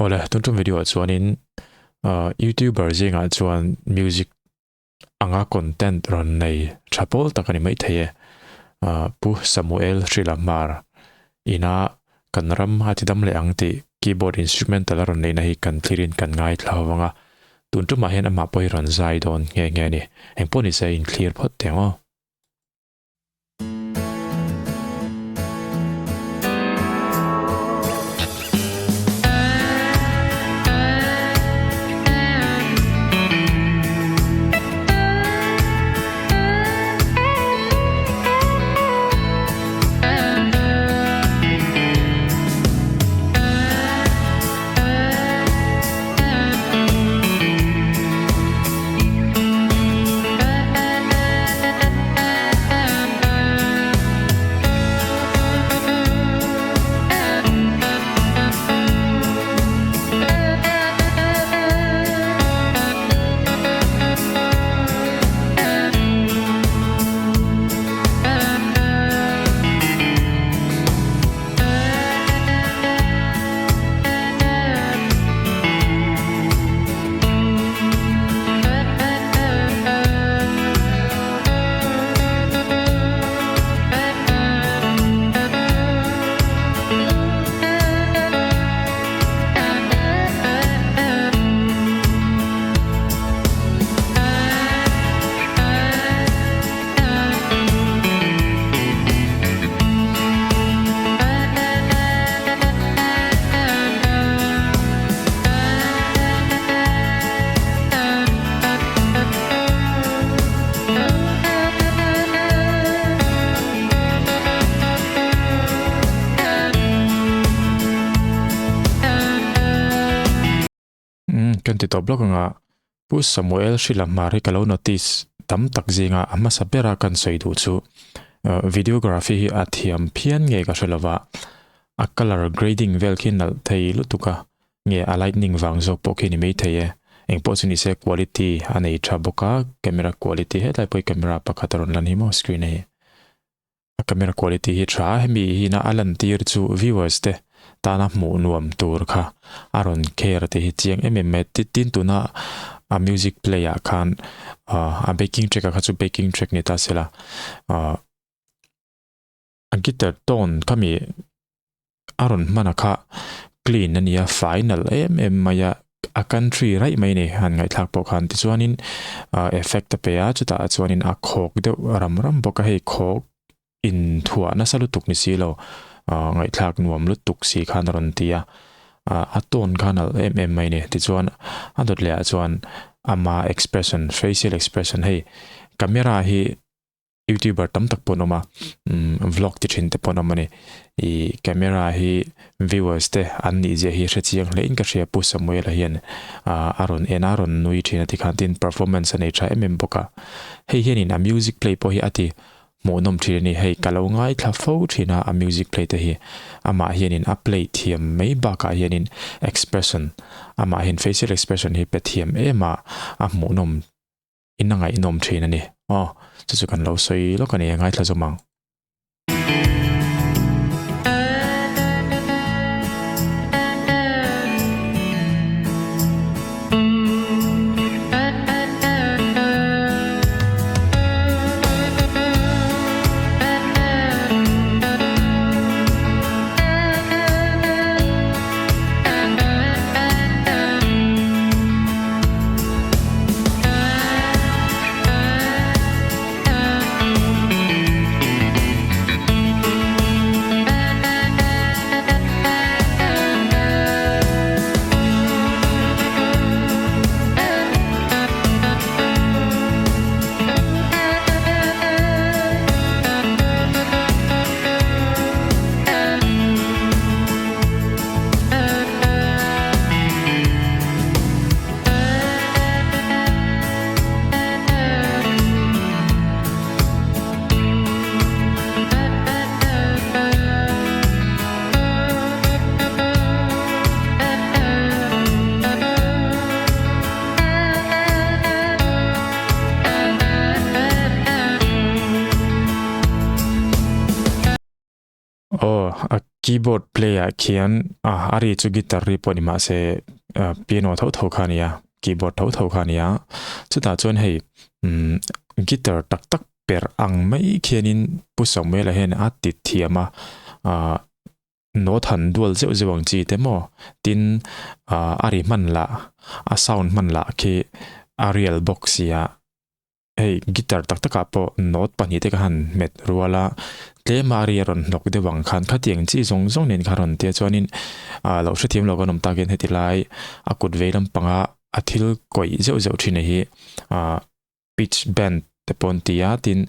Awle, tun tum video ah chuanin YouTuber zingah chuan music anga content rawn nei tha pawl tak a ni mai thei e. Pu Samuel Hrila Hmar ina kan ram a ti dam leh ang tih keyboard instrumental a rawn neihna hi kan thlirin kan ngaithla ho vang a. Tun tumah hian amah pawh hi rawn zai dawn nghe nghe a ni. Engpawh nise inthlir phawt teh ang aw. Kan ti tawp lawk anga Pu Samuel Hrila Hmar hi ka lo notice tam tak zinga a hmasa bera kan sawi duh chu videography hi a thiam phian nge ka hre lova a colour grading vel khi nalh thei lutuk a nge a lightning vang zawk pawh khi ni maithei e engpawh chu nise quality a nei tha bawk a camera quality hetlai pawh hi camera pakhat a rawn lan hi maw screen a hi. A camera quality hi tha a, hemi hina a lantir chu viewers te tana hmuh nuam tur kha a rawn care tih hi chiang em em mai a. Tin tuna a music play ah khan a backing track ah kha chu backing track ni ta sela a guitar tone khami a rawn hman a kha clean a nia final em em mai a a country raih mai a ni han ngaihthlak pawh khan tichuanin ah effect a pe a chutah chuanin a khawk deuh ram ram bawk a hei khawk inthuah nasa lutuk ni si lo ah ngaihthlak nuam lutuk si khan a rawn ti a ah a tone khan a em em mai a ni tichuan a dawt leh ah chuan ama expression facial expression hei camera hi. Youtuber tam tak pawh an awm a, vlog ti thin te pawh an awm a ni. Ih camera hi viewers te an nih zia hi hre chiang hle in ka hria Pu Samuel-a hian a rawn en a, a rawn nui thin a tikhan tin performance a nei tha em em bawk a. Hei hianin a music play pawh hi a ti hmuhnawm thin a ni. Hei ka lo ngaithla fo thin a a music play te hi amah hianin a play thiam mai bakah hianin expression amah hian facial expression hi pe thiam em a, a hmuhnawm In a ngaihnawm thin a ni. Aw, chu chu kan lo sawi lawk a ni, ngaithla zawm ang. Keyboard play ah khian a ri chu guitar ri pawh ni mah se piano tho tho kha a ni a, keyboard tho tho kha a ni a. Chutah chuan hei umm guitar tak tak per ang mai khianin Pu Samuela hian a ti thiam a, ah note han dual zeuh zeuh ang chi te maw tin ah a ri hman lah a sound hman lah khi a real bawk sia. Hei guitar tak takah pawh note pahnihte ka han hmet rual a, tlema a ri a rawn hnawk deuh ang khan khatiang chi zawng zawng nen kha rawn tia chuanin ah lo hrethiam lo kan awm takin heti lai a kut vei lampanga a thil kawih zeuh zeuh thin hi ah pitch bend te pawh an ti a tin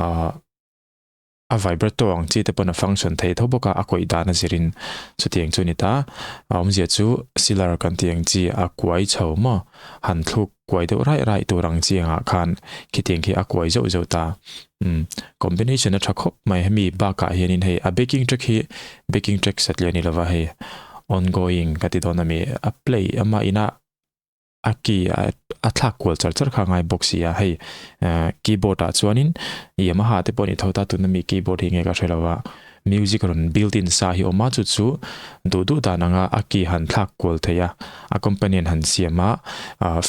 ah A vibrato ang chi te pawn a function thei tho bawk a, a kawih dan a zirin chutiang chu a ni ta. A awmzia chu sealer kan tih ang chi a kuai chho maw, han thluk kuai deuh raih raih tur ang chi angah khan khitiang khi a kuai zeuh zeuh ta. Umm combination a tha khawp mai hemi bakah hianin hei a backing track hi backing track satliah a ni lova hei ongoing ka ti dawn ami a play ama ina a key a thlak kual char char kha a ngai bawk si a hei keyboard ah chuanin Yamaha te pawh a ni tho ta tuna mi keyboard hi nge ka hre lo a music rawn built in sa hi a awm a chu chu duh duh dan anga a key han thlak kual thei a a company an han siam a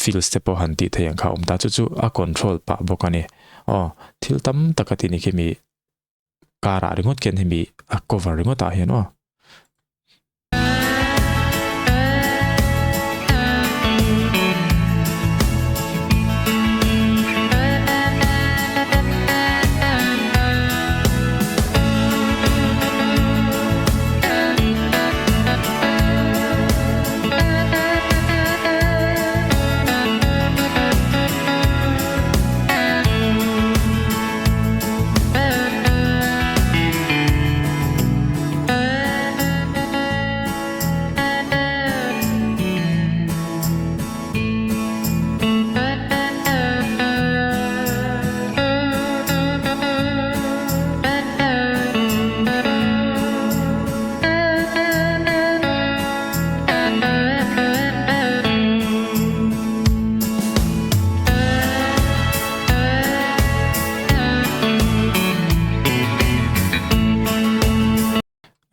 fills te pawh han tih theih ang kha a awm ta chu chu a control pah bawk a ni aw thil tam tak a tih ni khi mi car ah ringawt khian hemi a cover ringawt ah hian aw.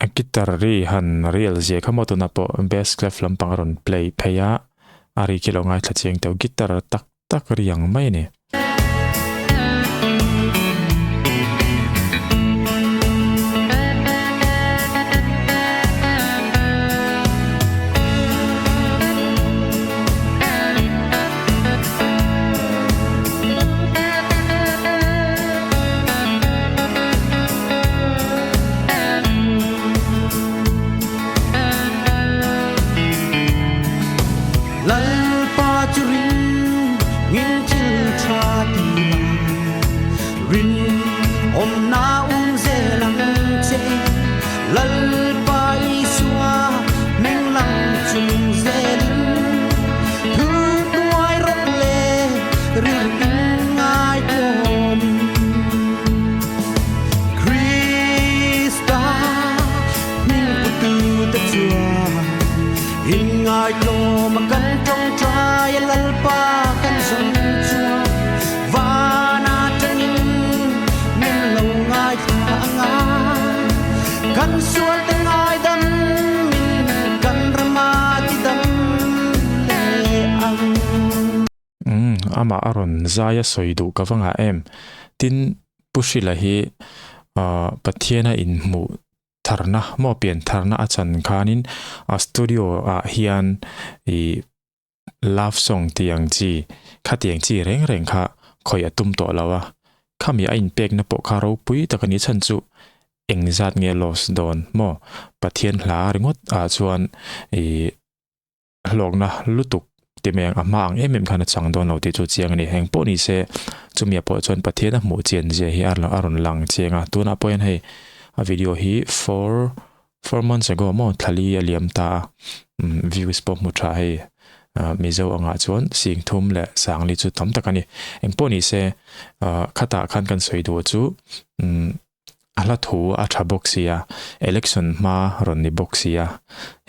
A guitar ri han real zia kha maw tuna pawh bass clef lampang a rawn play phei a, a ri khi lo ngaithla chiang teuh guitar tak tak ri ang mai a ni. Lalpa chu ring ngin thil tha ti la rin awmna um zel ang che Lalpa Isua meng lang chung zelin thu tuai rawk le rir in ngai tlawmin Krista hming putu te chuan in ngai tlawm a kan tawngtai a Lalpa kan zawng chuan van atangin min lo ngaithla anga kan sual te ngaidam min kan rama tidam leh ang. Umm, amah a rawn zai a sawi duh ka va ngah em. Tin, Pu Hrila hi ahh Pathiana inhmuh tharna maw pian tharna a chan khanin a studio ah hian ih love song tih ang chi khatiang chi reng reng kha khawih a tum tawh lo a, khami a inpekna pawh kha ropui tak a ni chhan chu engzat nge loss dawn maw Pathian hla ringawt ah chuan ih hlawkna lutuk ti mai ang a hma ang em em khan a chang dawn lo tih chu chiang a ni. Heng pawh ni se chumia pawh chuan Pathian a hmuh chian zia hi a rawn lang chiang a. Tunah pawh hian hei a video hi 4 4 months ago maw thlali a liam ta a views pawh hmu tha hei Mizo angah chuan sing thum leh sangli chu tam tak a ni. Eng pawh ni se khatah khan kan sawi duh chu A hla thu a tha bawk sia, election hma rawn ni bawk sia,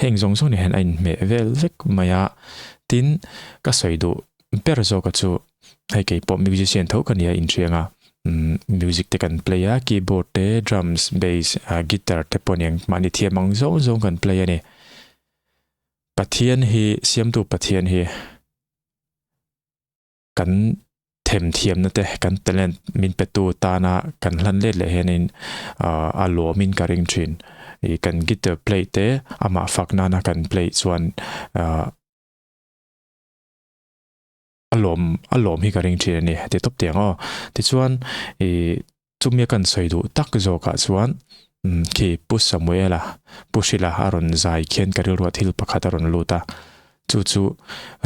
heng zawng zawng ni hian a inhmeh vel vek mai a, tin ka sawi duh ber zawka chu hei keipawh musician tho ka nia inhriang a. Music te kan play a, keyboard te, drums, bass, guitar te pawh aniang mahni thiam ang zawng zawng kan play a ni. Pathian hi, Siamtu Pathian hi kan themthiamna te, kan talent min petu tana kan hlan let leh hianin a lawmin ka ring thin. Ih kan guitar play te amah fak nana kan play chuan a lawm a lawm hi ka ring thin a ni ti tawp tiang aw. Tichuan ih chumi a kan sawi duh tak zawkah chuan khi Pu Samuela Pu Hrila a rawn zai khian ka rilruah thil pakhat a rawn lut a, chu chu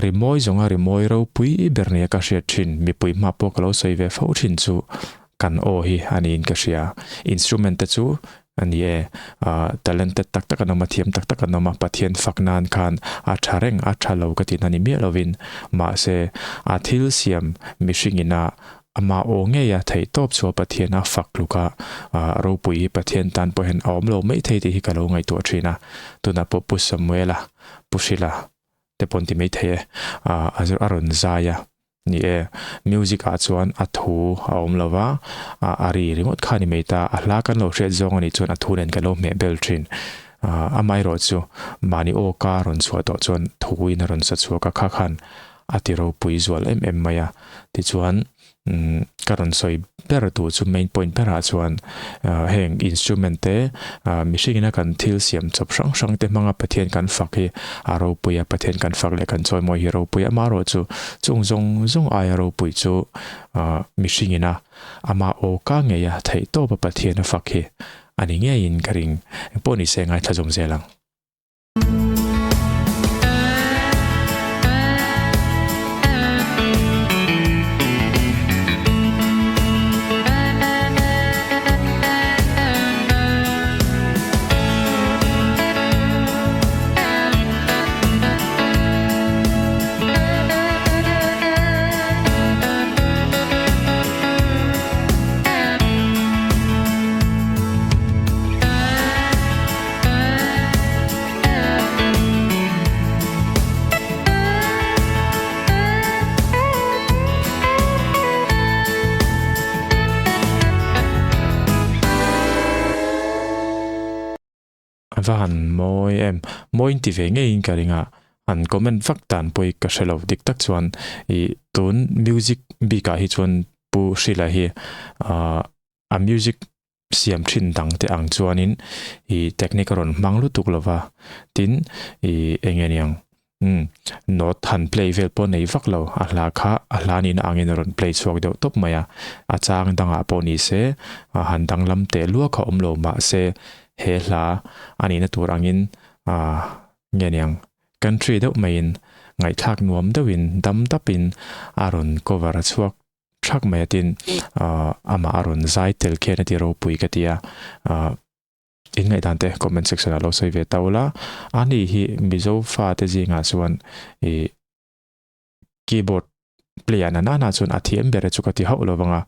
rimawi zawnga rimawi ropui ber nia ka hriat thin mipui hma pawh ka lo sawi ve fo thin chu kan aw hi a niin ka hria. Instrument te chu A ni e, talented tak tak an awm a, thiam tak tak an awm a, Pathian fak nan khan a tha reng, a tha lo ka tihna ni miah lovin, mahse a thil siam mihring ina ama aw ngei a theih tawp chu a Pathian a fak tluk a, ropui hi Pathian tan pawh hian a awm lo mai thei tih hi ka lo ngaihtuah thin a, tunah pawh Pu Samuela, Pu Hrila te pawh an ti mai thei e, a rawn zai a. Ni e, music ah chuan a thu a awm lo va, a ri ringawt kha a ni mai ta, a hla kan lo hriat zawng a nih chuan a thu nen kan lo hmeh bel thin. Amaherawh chu mahni aw ka rawn chhuah tawh chuan thuin a rawn sa chhuak a, kha khan a ti ropui zual em em mai a. Tichuan ka rawn sawi ber tur chu main point berah chuan heng instrument te mihringina kan thil siam chawp hrang hrang te hmanga Pathian kan fak hi a ropui a, Pathian kan fak leh kan chawimawi hi ropui a, amaherawh chu chung zawng zawng aia ropui chu mihringina ama aw ka ngei a theih tawp a Pathian a fak hi a ni ngeiin ka ring. Engpawh nise ngaithla zawm zel ang. A va han mawi em, mawi in ti ve ngeiin ka ring a, han comment vak dan pawh hi ka hre lo dik tak chuan ih tun music bikah hi chuan Pu Hrila hi ah a music siam thin dang te ang chuanin ih technique a rawn hmang lutuk lo va, tin ih eng nge niang umm note han play vel pawh nei vak lo, a hla kha a hla nihna angin a rawn play chhuak deuh tawp mai a, a chang dangah pawh ni se han danglam teh luak a awm lo mahse he hla a nihna tur angin ah nge niang country deuh maiin ngaihthlak nuam deuhin dam dapin a rawn cover a chhuak thak mai a tin amah a rawn zai tel khian a ti ropui ka ti a in ngaihdan te comment section ah lo sawi ve ta ula ani hi Mizo fa te zingah chuan ih keyboard player na nana chuan a thiam ber chu ka ti hauh lo vanga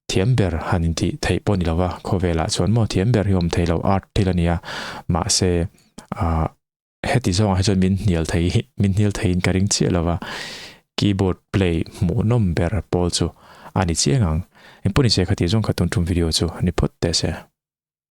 thiam ber han in tih theih pawh ni lova khawvelah chuan maw thiam ber hi awm thei lo art thil a nia mahse ah Heti zawngah hi chuan min hnial thei hi min hnial theiin ka ring chiah lova, keyboard play hmuhnawm ber pawl chu a ni chiang ang. Engpawh nise khati zawng kha tun tum video chu ni phawt teh se.